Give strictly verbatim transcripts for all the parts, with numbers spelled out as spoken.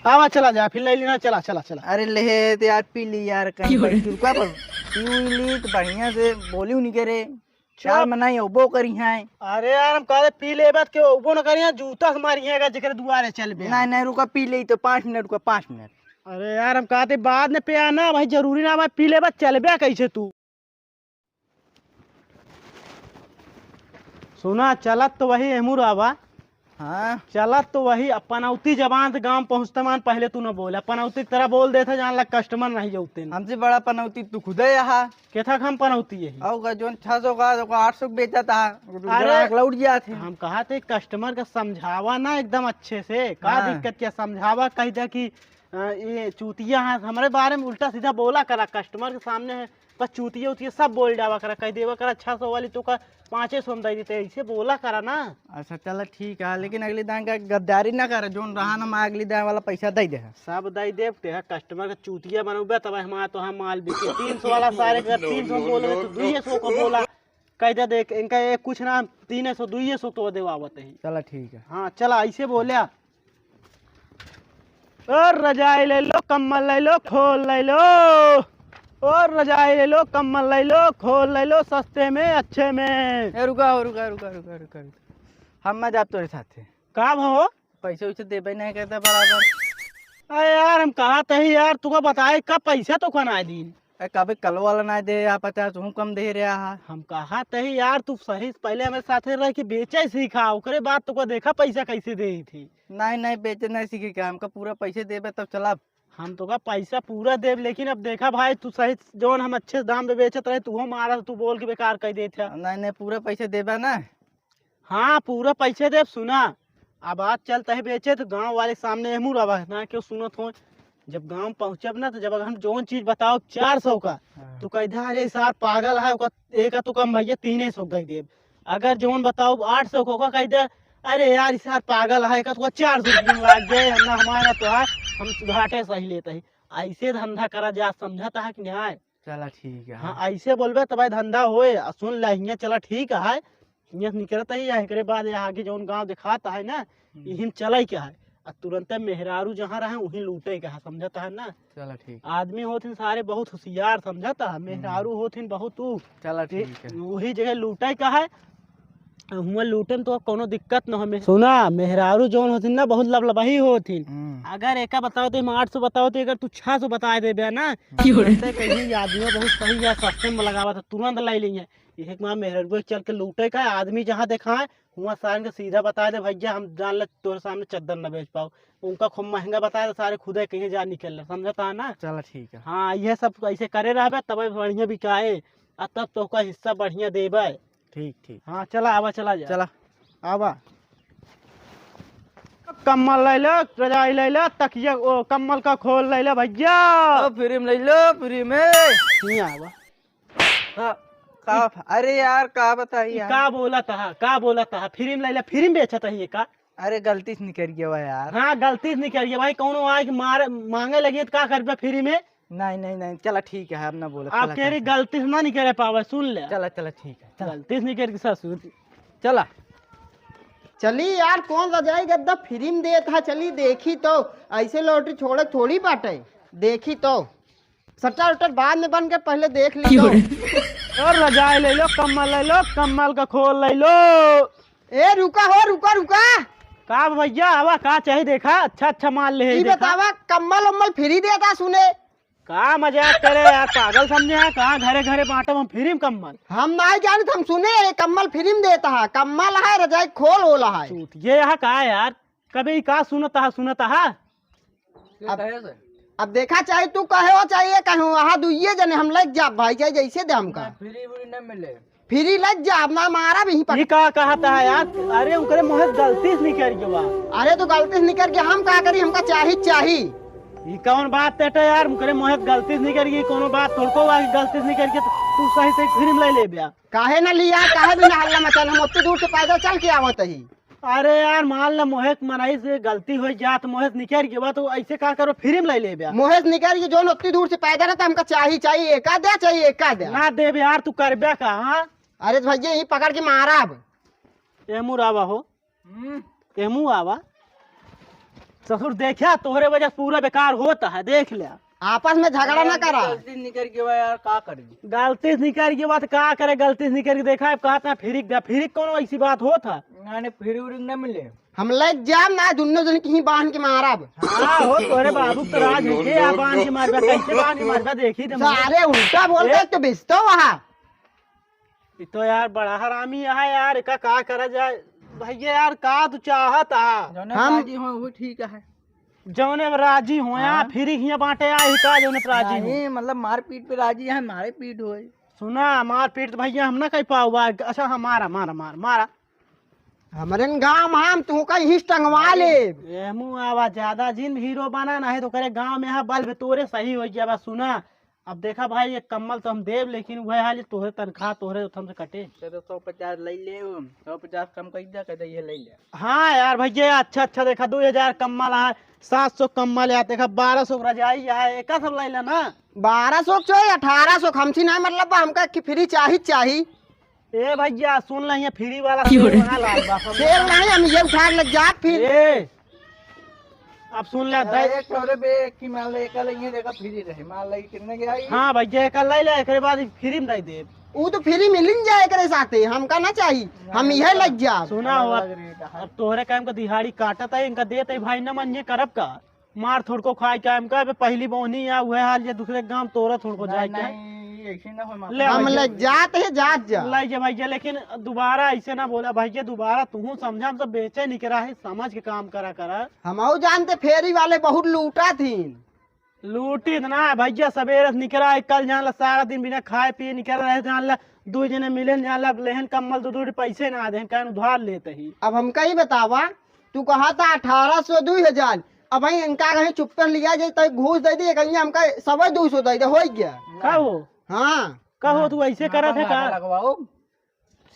आवा, चला जा, फिर ले लेना, चला, चला, चला। अरे ले तो यार, पी ली यार, कहीं क्यों रे? बैठ के रुका पर पी उई ली तो बढ़िया से बोली उन्हीं के रे। चार चुप। मनाई उबो करी हैं। अरे यार, हम कहते पी लेबे त के उबो न करी हैं, जूता से मारी है जेकरे दुआरे चलबे। नहीं, नहीं, रुका, पी ले तो पाँच मिनट, रुका, पाँच मिनट। अरे यार, हम कहते बाद में पिया ना भाई, जरूरी ना भाई, पी लेबे, चलबे कैसे तू? सुना, चलत तो वही एहमू रहबा। हाँ। चलत तो वही, अब पनौती जबान से गाँव पहुँचते मान पहले तू न बोला। पनौती की तरह बोल देता, जान ला कस्टमर नहीं जौते न। हमसे बड़ा पनौती तू खुदे यहाँ। केथा हम पनौती यही? और का जोन छह सौ का, ओका आठ सौ बेचा था, अरे, ग्राहक लौट गया थे। हम कहा थे कस्टमर का समझावा ना एकदम अच्छे से, का हाँ। दिक्कत क्या समझावा, कह दे कि अ, ये चूतिया है, हमरे बारे में उल्टा सीधा बोला करा, कस्टमर के सामने है, बस चूतिया उतिया सब बोल जावा करा, कह देवा करा, "छह सौ वाली तो का पाँचे सौ में दे देते हैं", ऐसे बोला करा ना। अच्छा, चला ठीक है, लेकिन अगली दान का गद्दारी ना करा, जोन रहा ना, मैं अगली दान वाला पैसा दे दे। सब दे देब, ते कस्टमर के चूतिया बनौबे, तब हमारा तो हम माल बिके। तीन सौ वाला सारे का तीन सौ बोले तो दुइये सौ को बोला, कह दे, देख, इनका ये कुछ ना, तीन सौ, दुइये सौ तो देवावत ही। चला ठीक है। हाँ, चला, ऐसे बोल्या। ओ रजाई ले लो, कम्बल ले लो, खोल ले लो। ओ रजाई ले लो, कम्बल ले लो, खोल ले लो, सस्ते में, अच्छे में। ए, रुका हो, रुका, रुका, रुका, रुका, रुका। हम ना जाब तोरे साथे। का भो? पैसे वैसे देबे नहीं करता बराबर। अरे यार, हम कहा तही यार, तुका बताए, का पैसा तो का ना दीन। ए, कभी कल वाला ना दे, या पचास हूँ कम दे रहा है। हम कहा तही यार, तू सही पहले हमारे साथे रह के बेचे सीखा, ओकरे बाद तुका देखा पैसा कैसे दे थी। नहीं, नहीं, बेचे नहीं सीखे क्या, हमका पूरा पैसे देबे तब चला। हम तुका पैसा पूरा देब, लेकिन अब देखा भाई, तू सही, जौन हम अच्छे दाम पे बेचत रहे, तू मारा, तू बोल के बेकार कर देत है। नहीं, नहीं, पूरा पैसे देबे ना। हाँ, पूरा पैसे देब। सुना, अब आज चलत ही बेचे तो गाँव वाले सामने एहमू रहबा, ना केहू सुनत हो। जब गाँव पहुँचब ना, तो जब हम जौन चीज बताओ चार सौ का, हाँ। तो कह दे, "अरे सार पागल है, ओका, एका तो कम भैया तीने सौ दे देब।" अगर जौन बताओ आठ सौ का, ओका कह दे, "अरे यार, ई सार पागल है, एका तो चार सौ रुपया लाग गए, ना हमारा तो है, हम घाटे सही लेत ही।" ऐसे धंधा करा जा, समझत है कि नहीं? चला ठीक है। हाँ, ऐसे बोलबे तब धंधा होए। आ सुन ले, हियाँ चला ठीक है, हियाँ से निकलत ही, या एकरे बाद या आगे जौन गाँव देखात है ना, हम्म। यही में चले के है। आ तुरंते मेहरारू जहाँ रहे, वहीं लूटे के है, समझत है ना? चला ठीक। आदमी होथिन सारे बहुत होशियार, समझत है, हम्म। मेहरारू होथिन बहुत ऊ। चला ते ठीक है। वही जगह लूटे का है। हुआं लूटन तो कौनो दिक्कत न हो। मे-, सुना, मेहरारू जौन होथिन ना, बहुत लबलबाही होथिन। हम्म। अगर एका बताओ तो हम आठ सौ बताओ तो अगर तू छह सौ बता देबे ना, हम्म। तो कहीं आदमी बहुत सही है, सस्ते में लगावा तो तुरंत लाई लेंगे। यही के मारे मेहरारू चल के लूटे का, आदमी जहाँ देखाए, हुआं सारन के सीधा बता दे, "भैया, हम जान ले तोरे सामने चद्दर न बेच पाओ।" उनका खूब महंगा बता दे, सारे खुदे कहीं जा निकल ले, समझता है ना? चला ठीक है। हाँ, यह सब ऐसे करे रहबे, तब बढ़िया बिकाए, आ तब तोहका हिस्सा बढ़िया देबे। ठीक, ठीक। हाँ, चला, आवा, चला जा। चला। आवा। कम्बल ले लो, रजाई ले लो, तकिया, ओ, कम्बल का खोल ले लो भैया। ओ, फ्री में ले लो, फ्री में। नहीं आवा। हाँ, का, अरे यार, का बताई ई यार? का बोला तहा, का बोला तहा? फ्री में ले लो, फ्री में बेचत ही का? अरे, गलती से निकल गया हुआ यार। हाँ, गलती से निकल गया भाई, कौनो आए के मार, मांगे लगी तो का करबे फ्री में? नहीं, नहीं, नहीं, चला ठीक है, अब ना बोला, आप चला, कह रही चला। गलती से ना निकले पावे, सुन ले। चला, चला, ठीक है, चला। गलती से निकल के ससुर। चला। चली यार, कौन रजाई गद्दा फ्री में देत है, चली देखी तो, ऐसे लॉटरी छोड़े थोड़ी बाटे, देखी तो। सट्टा उट्टा बाद में बन के पहले देख ली क्यों तो। रे? और रजाई ले लो, कम्बल ले लो, कम्बल का खोल ले लो। ए, रुका हो, रुका, रुका। का भैया, आवा, का चाही देखा, अच्छा, अच्छा माल ले ई देखा। बतावा, कम्बल उम्बल फ्री देता सुने? का मजाक करे यार, पागल समझे हैं? कहाँ घरे घरे बांटब हम फ्री में कम्बल? हम नाहीं जानित, हम सुने ये कम्बल फ्री में देता है, कम्बल है, रजाई खोल होला है। चूतिया यहाँ का है यार, कभी का सुनता है, सुनता है? अब, अब देखा चाहे तू कहे हो चाहे ये कहे हो, वहाँ दुइये जने हम लग जाब भाई, चाहे जैसे दे हमका। ना, फ्री व्री ना मिले। फ्री लग जा, अब ना मारा भी पकड़। ये का कहता है यार? अरे, उनकरे मुँह से गलती से निकल गया बा। अरे, तो गलती से निकल गया, हम का करी, हमका चाही, चाही। ये कौन बात है यार? उनकरे मुँह से गलती से निकल गई, कोनो बात थोड़को बा कि गलती से निकल गई, तो तू सही से फ्री में ले ले बे। काहे ना लिया, काहे बिना हल्ला मचाना, हम उतनी दूर से पैदल चल के आवत ही। अरे यार, मान ला मोहे के मनई से गलती हो जात, मोहे से निकल गया बा, तो ऐसे का करो, फ्री में ले ले बे। मोहे से निकल गया, जोन उतनी दूर से पैदल है, तो हमका चाही, चाही, एका दे, चाही, एका दे। ना देबे यार, तू करबे का, हाँ? अरे तो भैया, यहीं पकड़ के मारा अब। एहमू आवा हो। हम्म। एहमू आवा। ससुर, देखा, तोहरे वजह से पूरा बेकार होत है, देख ले। आपस में झगड़ा ना करा। गलती निकल गया यार, का करी? गलती से निकल गया तो का करे, गलती से निकल के देखा, अब कहत ना फिरी, फिरी कौन ऐसी बात होत है? ना, ना, फिरी उरी ना मिले। हम ले जाम ना, दुन्नो जन की ही बांध के मारब। हाँ हो, तोरे बाबू तो राज है, के आ बांध के मारबा, कैसे बांध के मारबा, देखी तो। सारे उल्टा बोलते ए? तो बेचतो वहाँ। ई तो यार बड़ा हरामी है यार, एका का करा जाए? भैया यार, का तू चाहत हा? जौने हम राजी हो, वो ठीक है। जौने अब राजी हो, हाँ। फिर हियाँ बांटे आई का, जौने पे राजी हो? नहीं, मतलब मारपीट पे राजी है, मारे पीट होए। सुना, मारपीट तो भैया हम ना कह पाओ। अच्छा, हाँ, मारा, मारा, मारा, मारा। हमरे गांव में हम तू का हिस टंगवा ले। ए, मुँह आवा, ज्यादा जिन हीरो बना, नहीं तो करे गांव में यहाँ बल्ब तोरे सही हो गया। बस सुना, अब देखा भाई, एक कम्मल तो हम देब, लेकिन वह हाल तोहरे तनख्वाह तोहरे उठम से कटे। चलो, सौ पचास ले ले, सौ पचास कम कर दे, कह दे, ये ले ले। हाँ यार भैया, अच्छा, अच्छा, देखा, दो हजार कम्मल है, सात सौ कम्मल है, देखा, बारह सौ रजाई है, एका सब ले लेना। बारह सौ के चाही, अठारह सौ के, हमसे नहीं मतलब बा, हमका कि फ्री चाही, चाही। ए भैया, सुन ले, ये फ्री वाला क्यों सेल रे? वहाँ लाग बा, सेल नहीं, हम ये उठा के लग जात फिर। ए, अब सुन ले, अरे, दे- एक ठो रे बे, एक की मान ले, एक अलग ही देखा, फ्री रहे, मान ले, कितने के आई? हाँ भैया, एक ले ले, एकरे बाद फ्री में दे दे। ऊ तो फ्री मिलिन जाए एकरे साथे, हमका ना चाही, हम इहे लग जाब। सुना हो, अलग रेट है। अब तोहरे काम का दिहाड़ी काटत है, इनका देत है भाई, न मन ये करब का? मार थोड़को खाए के हमका, अबे पहली बोनी या उहे हाल जे दूसरे गांव तोरा थोड़को जाए के। नहीं, ऐसे ना हो, माफ ले कर। हम ले जात है, जात जा। ले जा भाई जा, लेकिन दोबारा ऐसे ना बोला भाई, ये दोबारा तू समझा, हम सब बेचे निकरा है, समझ के काम करा करा। हम जानते फेरी वाले बहुत लूटा थीन। लूटी ना भैया, सवेरे से निकरा है, कल जान ला सारा दिन बिना खाए पिए निकरा रहे, जान ला दो जने मिले, जान ला लेहन कम्मल दो दो पैसे ना देहन, कहन उधार लेते ही। अब हमका ही बतावा, तू कहा था अठारह सौ, दो हजार, अब भाई इनका कहीं चुप्पे लिया जाए, तो घूस दे दिए, कहीं हमका सवा दो सौ दे दे, हो गया। का हो? हाँ। का हो, तू ऐसे करत है का? लगवाओ।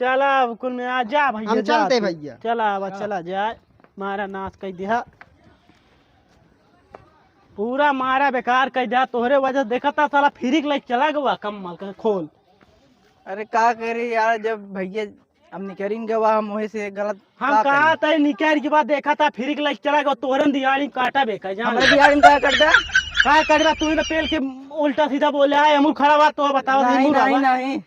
चला, अब कुल में आ जा भैया, हम जा चलते तू। भैया। चला, अब हाँ। चला जाए, मारा नाश कर दिया, पूरा मारा बेकार कर दिया तोहरे वजह से। देखा था साला फ्री के लाइट चला गवा, कम्मल का खोल। अरे का करी यार, जब भैया अब निकरिन गवा, हम वही से गलत हम का कहा करी? तय निकर के बाद देखा था फ्री के लाइट चला गवा, तोहरे दिहाड़ी में काटा बेका जान। हमरे दिहाड़ी में का करता? का करबा, तू ही ना पेल के उल्टा सीधा बोले आए, हमू खड़ा बात तो बताओ, नहीं, हमू नहीं, रहा। नहीं।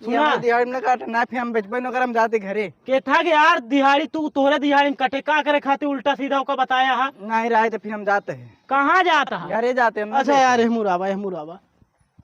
सुना। ये हमारे दिहाड़ी में ना काट, ना फिर हम बेचबे न करम, जाते घरे। के था के यार दिहाड़ी, तू तोहरे दिहाड़ी में कटे, का करे खातिर उल्टा सीधा ओका बताया हा? नहीं रहे तो फिर हम जाते हैं। कहाँ जाता है? घरे जाते हैं, हम अच्छा यार, बेचते हैं। एहमू रहा बा, एहमू रहा बा,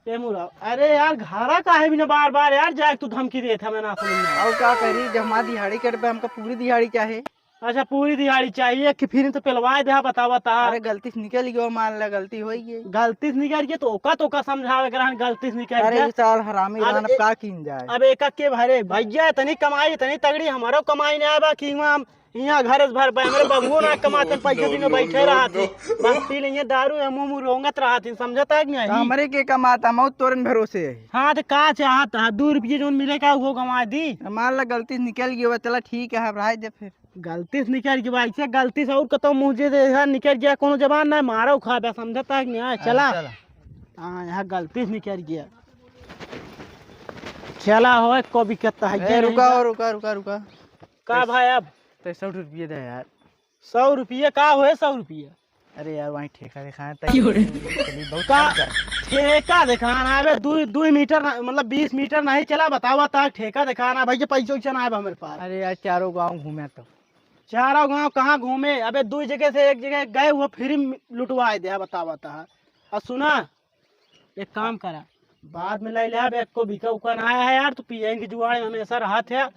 एहमू रहा बा। अरे यार, घरा काहे भी ना बार बार यार जाए तू धमकी देत है, मैं ना समझ में। और का करी, जब हमारी दिहाड़ी कट पे हमका पूरी दिहाड़ी चाहे। अच्छा, पूरी दिहाड़ी चाहिए कि फिर तो पेलवाए दे, बतावा ता। अरे गलती से निकल गयो, मान ला गलती होई गई। गलती से निकल गई तो ओका तो ओका समझावे के रहन, गलती से निकल अरे गया। ये साल हरामी अब रहन, अब ए-, का कीन जाए? अब एक के भरे भैया, इतनी कमाई, इतनी तगड़ी हमारो कमाई नहीं आवा कि हम यहाँ घर से भर पाए। हमरे बबुओ ना कमाते, पैसे दिन में बैठे रहा थे, बस पी लेंगे दारू या मुँह मुँह रोंगत रहा थे, समझता है कि तो नहीं? हमरे के कमाता, मौत तोरन भरोसे है। हाँ तो का चाहता है, दो रुपये जोन मिले का वो कमा दी। मान ला गलती से निकल गया, चला ठीक है, अब रह दे फिर। गलती से निकल के भाई, से गलती से और कतौ मुँह जे दे, यहाँ निकल गया, कोनो जबान ना मारो खा बे, समझता है कि नहीं? हाँ, चला। चला। हाँ, यहाँ गलती से निकल गया। चला हो, एको बिकत है ए, क्या रुका, नहीं? रुका, रुका, रुका। का भाई अब? तो सौ रुपये दे यार। सौ रुपये का होए, सौ रुपये? अरे यार, वहीं ठेका दिखाएं, क्यों रे? तकलीफ बहुत का? कम कर। ठेका दिखाना है बे, दो, दो मीटर ना, मतलब बीस मीटर नहीं चला, बतावा ता ठेका दिखाना है भैया, पैसा वैसा ना है बे हमारे पास। अरे यार, चारों गांव घूमे तो। चारों गांव कहाँ घूमे? अबे दो जगह से एक जगह गए, वो फ्री में लुटवाए दे, बतावा ता। और सुना, एक काम करा, बाद में ले ले, अब एको बिका उका ना आया है यार, तू पियन की जुआड़ में हमेशा रहत है।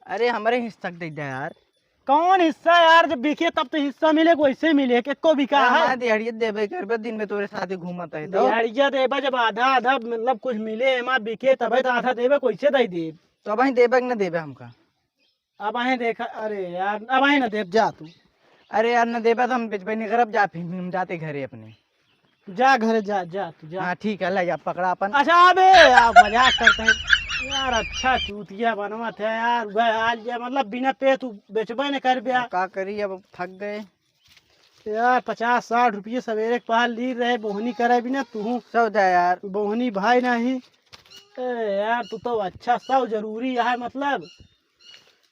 अरे, हमरे हिस्सा के दे दे यार। कौन हिस्सा यार? जब बिके तब तो हिस्सा मिले, वैसे मिले, एको बिका अरे, है? हमारे दिहाड़िया देबे करबे, दिन में तोरे साथे घूमत है तो। दिहाड़िया देबा जब आधा आधा, मतलब कुछ मिले, एमा बिके तबे तो आधा देबे, कैसे दे देब? तो अब ही देबे कि ना देबे हमका? अब अहें देखा, अरे यार, अब अहें ना देब, जा तू। अरे यार, ना देबा तो हम बेचबे नहीं करब, जा फिर हम जाते घरे अपने। जा घरे, जा, जा तू, जा। हाँ, ठीक है, ले जा, पकड़ा अपन। अच्छा, अबे यार, मजाक करते हैं। यार, अच्छा चूतिया बनवत है यार, वह हाल जे, मतलब, बिना पे तू बेचबे न करबे यार। का करी, अब थक गए। यार, पचास साठ रुपये सवेरे के पहर ली रहे, बोहनी करे बिना तू। सौ जा यार। बोहनी भाई नहीं। अरे यार, तू तो अच्छा, सौ जरूरी है, मतलब।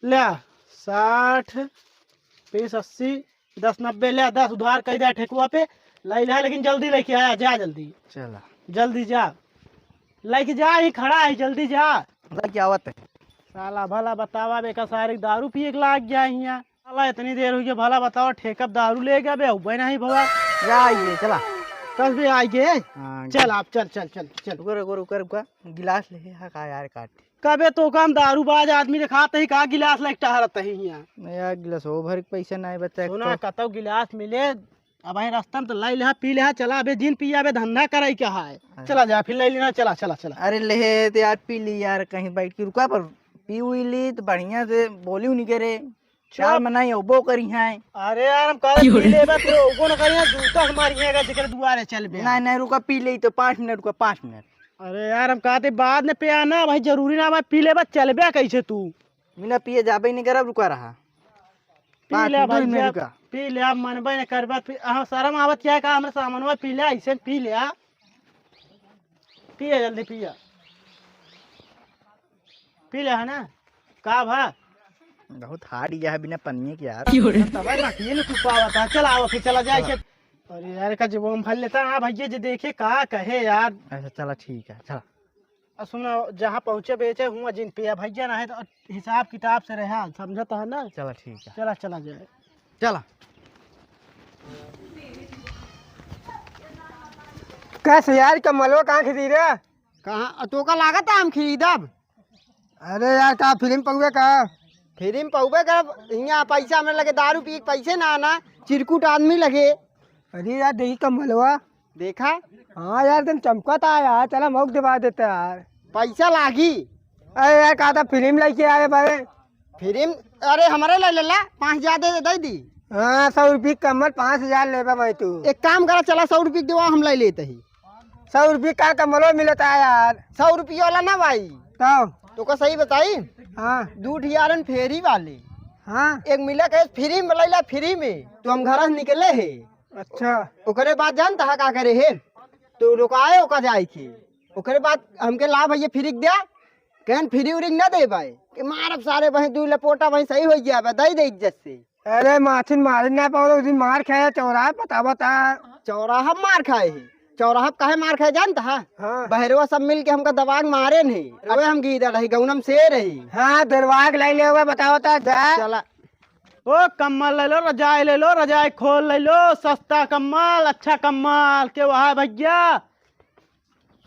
ल्या, साठ, बीस, अस्सी, दस नब्बे ले, दस उधार कइ दे ठेकुआ पे, लइ ले, लेकिन जल्दी लइके आया, जा जल्दी। चला। जल्दी जा, लइके जा, ही खड़ा है, जल्दी जा। लइके आवत है। साला भला बतावा बे, का सारे दारू पिए के लाग गया हियाँ। साला इतनी देर हुई है, भला बतावा, ठेका पे दारू ले गया बे, अउबे नहीं भवा। जा आइए, चला। कस बे आइए? हाँ, चल आप, चल, चल, चल, चल। रुका, रुका, रुका, रुका। गिलास ले, हाँ, का यार काट। कबे तो काम दारूबाज आदमी देखात ही, का गिलास लेके टहरत ही हियाँ? नहीं यार, गिलास वो भर के पैसा नहीं बचा एक सुना, तो। कतौ गिलास मिले, अब आई रास्ता में तो लाई लेहा, पी लेहा, चला अबे जिन पिया, अबे धंधा कराई क्या है? अरे। चला जा, फिर लाई लेना, चला, चला, चला। अरे ले, तो यार पी ली यार, कहीं बैठ के रुका, पर पी उई ली तो बढ़िया से बोली उन्हीं के रे। चार चुप। मनाई अउबो करी हैं। अरे यार, हम कहले पी लेबे, तो अउबो न करी हैं, जूता से मारी है, जेकर दुआरे चल बे। नहीं, नहीं, रुका, पी ले तो पाँच मिनट, रुका, पाँच मिनट। अरे यार, हम कहते बाद में पिया ना भाई, जरूरी ना भाई, पी लेबे, चल बे कैसे तू? बिना पिए जाबे नहीं करब, रुका रहा। पी पाँच ले मिनट, दो भाई, मिनट जब रुका। पी ले, आप मनबे न करबे, पी, हाँ, शर्म आवत क्या है का, हमरा सामनवा पी ले, ऐसे पी ले, आ। पिया जल्दी पिया। पी ले है ना? का भा? बहुत hard यह है बिना पनिए के यार। क्यों रे? तब ना ये नहीं तू पावत है। चल आओ फिर चला जाए चला। के। अरे यार का जब हम भर लेता, हाँ भैया जी देखे का कहे यार। अच्छा चला ठीक है, चला। और सुना, जहाँ पहुँचे बेचे हुआ जिन पिया भैया ना है तो हिसाब किताब से रहा, समझता है ना? चला ठीक है। चला, चला जाए। चला। कैसे यार, कमलवा कहाँ खरीदी रे? कहाँ? तोका लागत है हम खरीदब? अरे यार, का फिल्म पउबे का? फिल्म पउबे का? हियाँ पैसा हमरे लगे, दारू पी के पैसे ना आना, चिरकुट आदमी लगे। अरे यार, देखी कमलवा। देखा? हाँ यार, तुम चमकत आ यार, चला मौक दिवा देते यार। पैसा लागी। अरे यार, कहा था फिल्म लेके आए भाई। फिल्म? अरे हमरे ले लेला, पाँच हजार दे दे, दे दी। हाँ, सौ रुपये कमल, पाँच हजार लेबा भाई तू। एक काम करा, चला सौ रुपये देवा, हम ले लेते ही। सौ रुपये का कमलो मिलता है यार। सौ रुपये वाला ना भाई। तब? तोका सही बताई? हाँ। दू ठियारन फेरी वाले। हाँ। एक मिला के फ्री में लैला, फ्री में। तो हम घर से निकले है। अच्छा। ओकरे बाद जानता है का करे है? तो रुकाए ओका जाए के। ओकरे बाद हमके ला भैया फ्री के द्या। कहन फ्री उरी ना दे भाई। कि मारब सारे वहीं दू लपोटा वहीं सही हो गया बा, दई दे इज्जत से। अरे माथिन मारे ना पाओ, उस दिन मार खाया चौराहे, पता बता। चौराहा मार खाए ही। चौराहा पे काहे मार खाए जानता है? हाँ। बहरवा सब मिल के हमका दबाग मारे नहीं। अरे हम गीदड़ रही, गौनम शेर रही। हाँ, दरवाग लाई ले हुआ, बताओ ता जा। चला। ओ कम्मल ले लो, रजाई ले लो, रजाई खोल ले लो, सस्ता कम्मल, अच्छा कम्मल, के वहा भैया।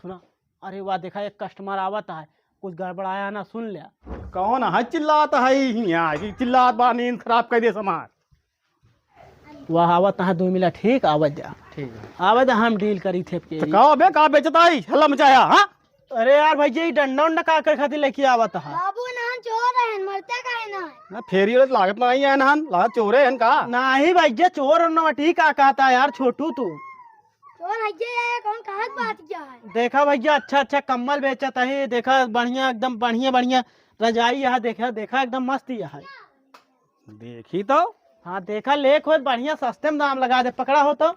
सुना, अरे वाह, देखा एक customer आवत है, कुछ गड़बड़ाया ना, सुन ल्या। कौन है चिल्लात है हियाँ? कि चिल्लात बा, नींद खराब कर दे समाज। वाह, आवत है दो मिला, ठीक, आवत जा। ठीक है। आवत जा, हम deal करी थे के। तो का बे, का बेचत आई? हल्ला मचाया, हाँ? अरे यार भैया, ये डंडा उंडा का कर खातिर लेके आवत है? बाबू, नहन चोर है, मरते काहे ना है? ना, फेरी वाले लागत ना आई है नहन, लागत चोरे हैं का? नहीं भैया, चोर और नवटी का कहता है यार छोटू तू? चोर हइये है, कौन कहाँ के बात किया है? देखा भैया, अच्छा अच्छा कम्बल बेचत है, देखा बढ़िया, एकदम बढ़िया बढ़िया रजाई यहाँ, देखा देखा एकदम मस्त यहाँ है। देखी तो। हाँ देखा, लेख हो बढ़िया, सस्ते में दाम लगा दे, पकड़ा हो तो।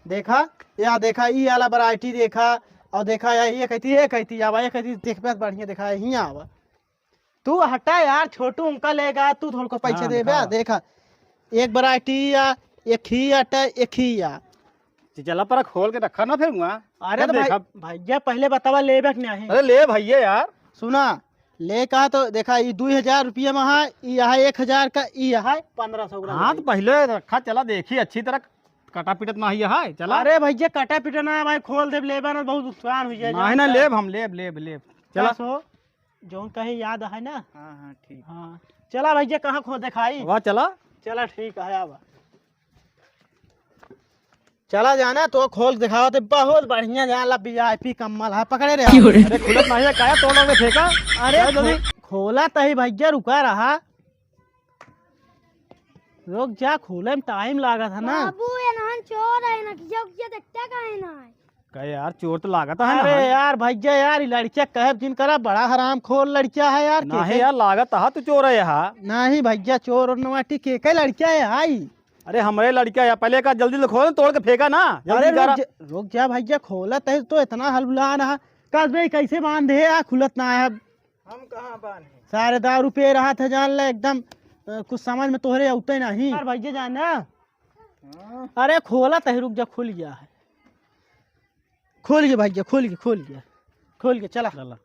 देखा, या देखा, ई वाला variety देखा, और देखा या ये कहती, ये कहती, आवा, ये कहती, देख पे बढ़िया देखा, हियाँ आवा। तू हटा यार, छोटू उनका लेगा, तू थोड़ा को पैसे हाँ, देबे। दिखावा। देखा, एक variety या, एक ही अटा, एक ही या। जी, चला पर खोल के रखा ना फिर वहाँ। अरे तब तो भाई, देखा। भैया पहले बतावा लेबे कि नहीं? अरे ले भैया यार। सुना, ले कहा तो देखा, ई दुई हजार रुपया में है, ई है एक हजार का, ई है पन्द्रह सौ ग्राम हाँ, का। तो पहले रखा, चला देखी अच्छी तरह कटा पिटत ना ही है, चला। अरे भैया, कटा पिटा ना है भाई, खोल देब, लेबे ना, बहुत नुकसान हो जाए, नहीं, जानता नहीं, है। लेब हम, लेब, लेब, लेब। चला। बस हो, जौन कहे याद है ना? हाँ, हाँ, ठीक। हाँ, चला भैया, कहाँ खो दिखाई? वाह, चला। चला, ठीक है, आवा। चला जाना, तो खोल दिखावा, तो बहुत बढ़िया जान ला, V I P कम्बल है, पकड़े रहे। क्यों रे? अरे, खुलत नहीं है, काया तोड़ लोगे फेंका? अरे, चल जल्दी। खो-, खोला तही भैया, रुका रहा। रुक जा, खोले में time लागत है ना। बाबू, ये नहन चोर है, नकिया उकिया देखता काहे ना है? का यार, चोर तो लागत है ना। अरे यार, भैया यार, ई लड़किया कहे जिन करा, बड़ा हरामखोर लड़किया है यार, नहीं के यार, लागत है तू चोर है यहाँ। नहीं भैया, चोर और नवाटी के, के लड़किया है आई? अरे हमरे लड़किया है, पहले का जल्दी से खोल, तोड़ के फेंका ना, जल्दी अरे रुक करा। जा, रुक जा भैया, खोलत है तो इतना हलबुला रहा, कस बे कैसे बांधे है, खुलत ना है। हम कहाँ बांधे? सारे दारू पे रहा था, जान ले एकदम, अ, कुछ समझ में तोहरे अउते नहीं। यार भैया जान ना, अरे खोला तही, रुक जा, खुल गया है। खोल के भैया, खोल के, खोल के, खोल के, चला। चला।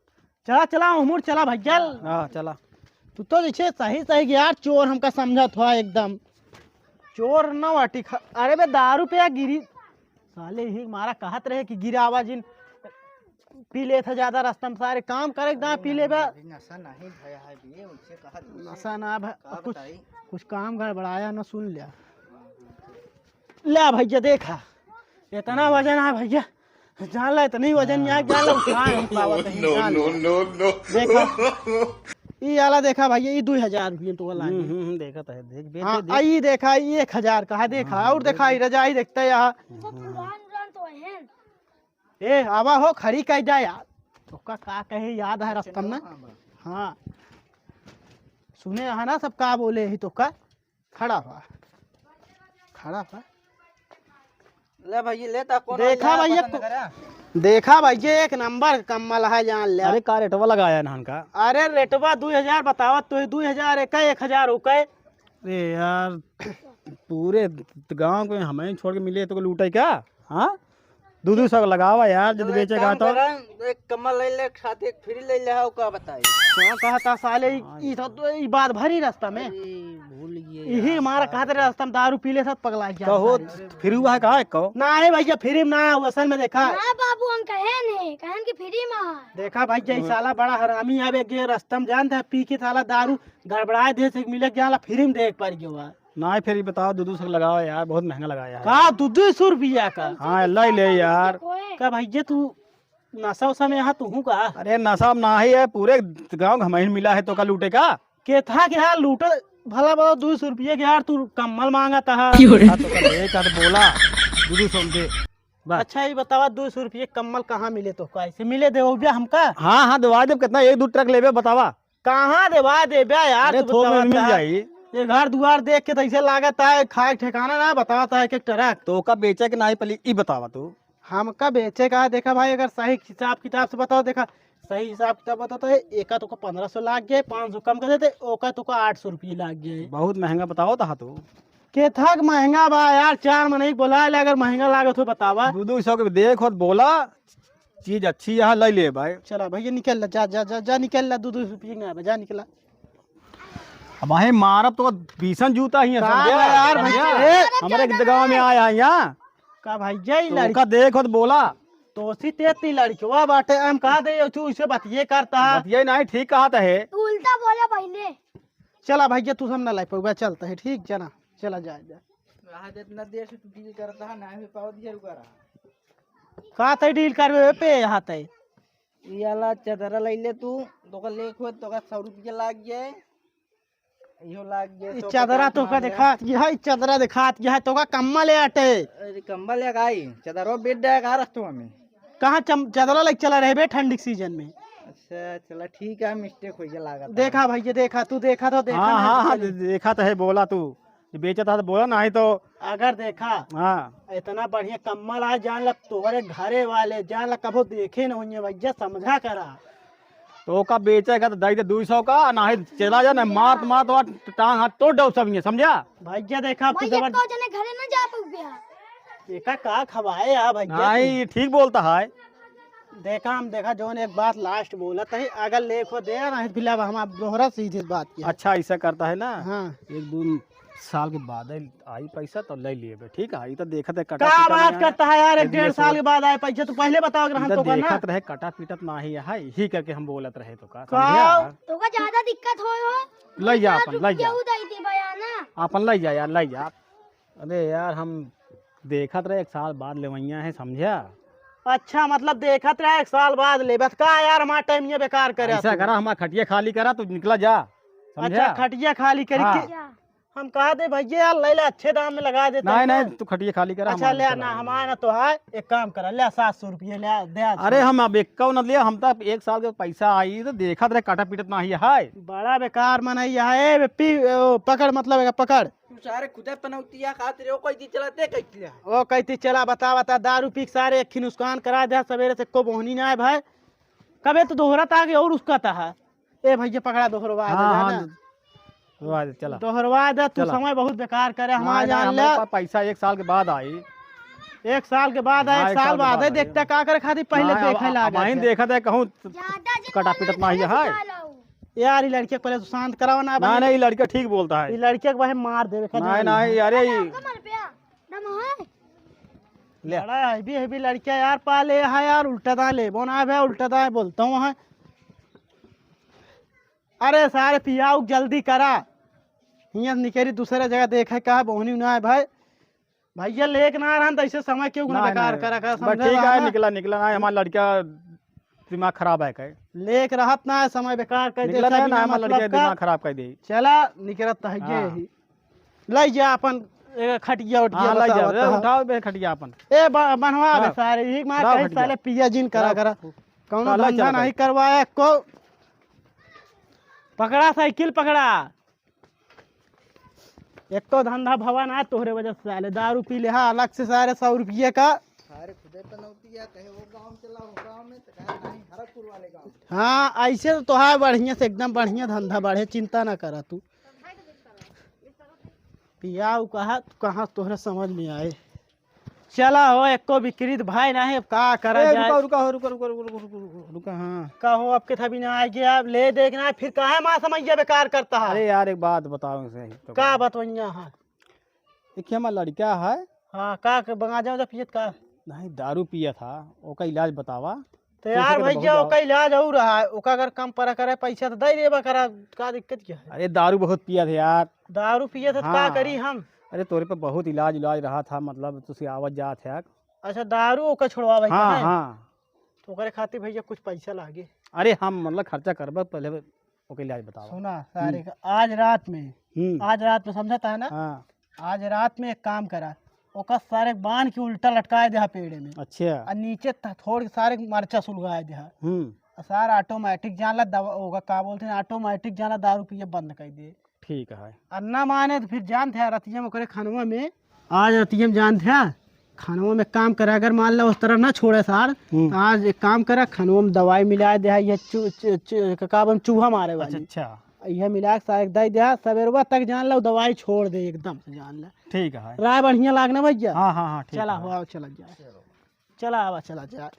चला, चला, उमुर चला भैया। हाँ, चला। तू तो जैसे सही, सही यार, चोर हमका समझत हुआ एकदम। चोर न वाटी खा-, अरे बे, दारू पे गिरी। साले ही मारा कहत रहे कि गिरावा जिन, पी लेत है ज्यादा रास्ता में, सारे काम करे ना पी लेबे। अभी नशा नहीं भया है बे, उनसे कहा, उनसे नशा ना भा-, का कुछ, बताई? कुछ काम गड़बड़ाया न, सुन लिया। ले भैया देखा, इतना वजन है भैया, जान ला इतनी वजन यहाँ जान ला उठा नहीं पावत है, no, जान no, ला। No, no। देखा, ई आला देखा भैया, ई दो हजार रुपये तो वाला हम्म, है। हम्म, हम्म, देखा तो है, देख, देख, हाँ, देख, देख। आ ई देखा, ई एक हजार का है, देखा, हाँ, और देख, देखा, ई देख। रजाई देखते यहाँ। तो पुरान, पुरान तो है। ए, आवा हो, खड़ी कह जा यार। तोका का कहे याद है रास्ता में? हाँ, बा। हाँ। सुने है ना सब का बोले ही तोका? खड़ा हुआ। खड़ा हुआ। ले भैया, ले ता कौन देखा वाला भैया, पसंद को-, करा? देखा भैया, एक नंबर कम्मल है, जान ले। अरे का रेटवा लगाया है नहन का? अरे रेटवा दो हजार बतावत तो है, दो हजार एक, एक हजार ओके। अरे यार, पूरे गांव को हमें छोड़ के मिले तो कोई लूटे क्या? हाँ, दो दो सौ लगावा यार, जब तो एक बेचे का काम तो। करा, एक कम्मल ले ले, एक साथ एक फ्री ले ले, आओ का बताई। तो कहा था साले, ई, हाँ ई तो, यार। तो ई बात भरी रास्ता में। अरे, भूल गए यही यार, हमारा का कहते रहे बताई। रास्ता में दारू पी ले साथ पगला गया कहो, साले। फ्री हुआ है कहा है कहो? ना है भैया, फ्री में ना है, असल में देखा। ना बाबू, हम कहे नहीं, कहन कि फ्री में है। देखा भैया, ई हाँ। साला बड़ा हरामी है, एक ये रास्ता में जानता है, पी के साला दारू गड़बड़ाए दे से मिले जाला, फ्री में देख पड़ गया। नाहीं, फिर ये बताओ, दो दो सौ लगावा यार, बहुत महंगा लगाया है। का, दो दो सौ रुपया का? हाँ, ले ले यार। का भैया, तू नशा उशा में यहाँ तू हूँ का? अरे, नशा में नाहीं है, पूरे गाँव घमैन मिला है, तो का लूटे का? के था के यार, लूटे भला बताओ, दो सौ रुपया के यार, तू कम्मल मांगा था। क्यों रे? हाँ, तो का ले, का तो बोला, दो दो सौ में दे, बस। अच्छा, ये बतावा, दो सौ रुपया कम्मल कहाँ मिले तो का? ऐसे मिले दे हो गया हमका? हाँ, हाँ, दवा दे, कितना, एक दो ट्रक लेबे, बतावा। कहाँ देवा देबे यार, अरे, तू थोक में बतावा मिल ता। जाई। ये घर दुआर देख के तो ऐसे लागत है, खाए ठिकाना ना बतावा ता एक एक ट्रक। तो का बेचे के नाहीं पली, ई बतावा तू। हमका बेचे का, देखा भाई, अगर सही हिसाब किताब से बताओ, देखा, सही हिसाब किताब बताओ तो एका तो का पन्द्रह सौ लाग गए, पाँच सौ कम कर देते, ओका तो का आठ सौ रुपये लाग गए। बहुत महंगा बतावा ता तू। के थक महंगा बा यार, चार मनई बोला ले, अगर महंगा लागत हो बतावा। दो दो सौ के देख होत बोला, चीज अच्छी यहाँ ले ले भाई। चला भैया निकल ला, जा, जा, जा, जा निकल ला, दो दो सौ रुपये ना बा, जा निकला। अब आहे मारब तो भीषण जूता ही है, का समझा? बा यार, समझा? भैया, ए, हमरे के गाँव में आया है यहाँ। का भैया, ई तो लड़की का देख होत बोला। तो सी ते ती लड़कवा बाटे, हम कहा दे, तू इसे बतिये करता। बतिये नाहीं, ठीक कहा ता है। तू उल्टा बोला पहले। चला भैया, तू हम ना लाई पउबा, चलता है, ठीक, चला, चला जाए, जाए। रहा दे, इतना देर से तू डील करता है, ना भी पावत ये रुका रहा। का तय डील करबे पे यहाँ तय? ये वाला चदरा ले ले तू, तो का लेख हो, तो का सौ रुपया लाग गए, इहो लाग गए, ई सौ चदरा पचास तो का मार ले। दिखात, ये है चदरा दिखात, ये है तो का कम्मा ले आटे। अरे कम्मा ले आई, चदरो बेच जाएगा रस्तों में। कहाँ चम-, चदरा लेके चला रहे बे ठंडी के सीजन में? अच्छा, चला ठीक है, मिस्टेक हो गया लागत है। देखा भैया, देखा, तू देखा तो देखा हाँ, ना, हाँ, हाँ, निकल। दे-, देखा तो है, बोला तू। ये बेचत है तो बोला, नाहीं तो। अगर देखा, हाँ। इतना बढ़िया कम्मल आज जान ला, तोहरे घरे वाले जान ला, कबो देखे न होइए भैया, समझा करा। तो का बेचे का तो दई दे दो सौ का, नाहीं चला जा, ना मार तो मार तो टांग हाथ तोड़ दो सब ये, समझा? भैया देखा, अब तो भैया, जबर- तो जने घरे ना जा पउबे। एका का खवाए आ भैया? नाहीं, ठीक बोलता है। देखा, हम देखा, जौन एक बात last बोलत है, अगर लेखो दे, नाहीं तो फिलहाल हम आप दोहरा सीधी बात किया। अच्छा, ऐसा करता है ना? हाँ। एक दो साल के बाद आई पैसा तो ले लिए बे, ठीक है? ई तो देखत है, कटा का पीटा बात ना करता है यार, एक एक डेढ़ साल के बाद आए पैसा, तू पहले बताओ, अगर हम ई तो तो का ना। देखत रहे, कटा पीटत ना ही है, ही करके हम बोलत रहे तो का, का? समझा? तो का ज्यादा दिक्कत होय हो? ले जा अपन, ले जा। केहू दे दे बया ना। अपन ले जा यार, ले जा। अरे यार, हम देखत रहे, एक साल बाद लेवइया है, समझा? अच्छा, मतलब देखत रहे, एक साल बाद लेबे, त का यार, हमारा टाइम ये बेकार करे ऐसा तू। करा, हमारा खटिया खाली करा, तू निकला जा, समझा? अच्छा, खटिया खाली करी हाँ। के, हम कहा दे भैया यार, ले ले, अच्छे दाम में लगा देते नहीं, हैं। नहीं, तू खटिया खाली करा, अच्छा, हमारा ले चला ना, जाए। हमारा ना तो है, एक काम करा, ले सात सौ रुपये ले, दे आज। अरे, हम अब एक न लिया, हम तो एक साल के पैसा आई, तो देखत रहे, काटा पीटत ना ही है। बड़ा बेकार मनई है, ए, पी, ओ, पकड़, मतलब, एका पकड़। तू सारे खुदे पनौतिया खात रहे, ओ कोई दी चलाते कैसे ले? ओ कहती चला, बता, बता, दारू पी के सारे एक ही नुकसान करा दे, सवेरे से को बोहनी ना है भाई। कबे तो दोहरा ता के और उसका ता है। ए भैया पकड़ा दोहरवा दे, हाँ, जाना। हाँ। दोहरवा दे, चला। दोहरवा दे, तू चला। समय बहुत बेकार करे, हमार नाहीं, नाहीं, जान हमरे ले। पास पैसा एक साल के बाद आई। एक साल के बाद आई, हाँ, एक एक साल साल के बाद बाद आई, आई। देखते का करे खातिर पहिले नाहीं, अब, देखे अब लागे आइन थे। देखत है, कहूँ ज्यादा जितना कटा पिटत ना ही है। यार, ई लड़के के पहिले तू शांत करावा ना, नाहीं, भाई। नाहीं, ई लड़का ठीक बोलता है। ई लड़के के भाई मार देवे का नाहीं, जरूरी नाहीं, है। अरे, ई कमर पे आ, दम है। ले। बड़ा हैवी, हैवी लड़का यार, पाले है यार, उल्टा दाएं लेबो ना बे, उल्टा दाएं बोलता हूँ है। अरे सारे पियाऊ जल्दी करा, हियाँ निकरी दूसरे जगह देखे का बोहनी ना है भाई। भैया लेके ना रहन त ऐसे समय क्यों ना नाहीं, बेकार नाहीं। करा, करा, बस समझे ठीक है, रहना। निकला, निकला ना, हमारा लड़का दिमाग खराब है का? लेके रहत ना है, समय बेकार कर दे, निकला ना, सभी ना, ना हमारा मतलब लड़का का। दिमाग खराब कर दे। चला, निकरत है ये हाँ। ही। ले जा अपन, ए, खटिया उटिया हाँ, ले जा, बतावत ले, है। उठाओ बे खटिया अपन। ए, ब-, बनवा बे हाँ। सारे, एक मार उठाओ कहीं खटिया। साले पिया जिन करा, उठाओ। करा। कौनो हाँ, ले धंधा चला नहीं भाई। करवाया को। पकड़ा साइकिल पकड़ा। एको धंधा भवा ना तोहरे वजह से साले दारू पी ले हा अलग से सारे सौ रुपये का। अरे खुदे तो नौतिया कहे वो गाँव में चला, वो गाँव में तो कहा नहीं हरकपुर वाले गाँव में। हाँ, ऐसे तो तोहार बढ़िया से एकदम बढ़िया धंधा बढ़े, चिंता ना करा तू। पियाऊ कहा, कहाँ तोहरे समझ में आए। चला हो, एको विकृत भाई ना है, अब का करा ए, जाए? रुका, रुका, रुका, रुका, हाँ। का हो, अब के थबी ना आए गया, अब ले देखना है, फिर काहे माँ समैया बेकार करता है? अरे यार, एक बात बताओ सही तो का बताओ। बतवैया है? एक हमारा लड़का है। हाँ, का के बंगा जाओ जब पियत का? नहीं, दारू पिया था, ओका इलाज बतावा। तो कैसे यार के बहुत भैया, ज्यादा ओका इलाज हो रहा है, ओका अगर कम पड़ा करे पैसा तो दे देबा करा, का दिक्कत क्या है? अरे दारू बहुत पिया था यार। दारू पिया था तो का हाँ। करी हम? अरे तोरे पे बहुत इलाज इलाज रहा था, मतलब तुसी आवत जात है। अच्छा, दारू ओका छुड़वावे का हाँ, है? हाँ। तो ओकरे खातिर भैया कुछ पैसा लागे। अरे हम मतलब खर्चा करबे, पहले ओके इलाज बतावा। सुना सारे हम्म। का, आज रात में, हम्म। आज रात में समझता है ना? हाँ। आज रात में एक काम करा, ओका सारे बांध के उल्टा लटकाए दे पेड़े में। अच्छा। और नीचे त-, थोड़ के सारे मरचा सुलगाए दे। हम्म। और सारा ऑटोमेटिक जान ला दवा, ओका का बोलते हैं, ऑटोमेटिक जान ला दारू पिए बंद कर दे। ठीक है। और ना माने तो फिर जानत है रतिया में ओकरे खनवा में, आज रतिया में जानत है खनवा में काम करे, अगर मान ला उस तरह ना छोड़े सार, हम्म। तो आज एक काम करा, खनवा में दवाई मिला दे, ये चू-, चू-, चू-, का बोल, चूहा मारे अच्छा, वाली। अच्छा। यह मिला के सारे दे दे, सवेरवा तक जान ला, दवाई छोड़ दे एकदम से जान ला। ठीक है। राय बढ़िया लागना भैया। हाँ, हाँ, हाँ, ठीक चला है। हो, आओ, चला जाए। चला, आवा, चला जाए।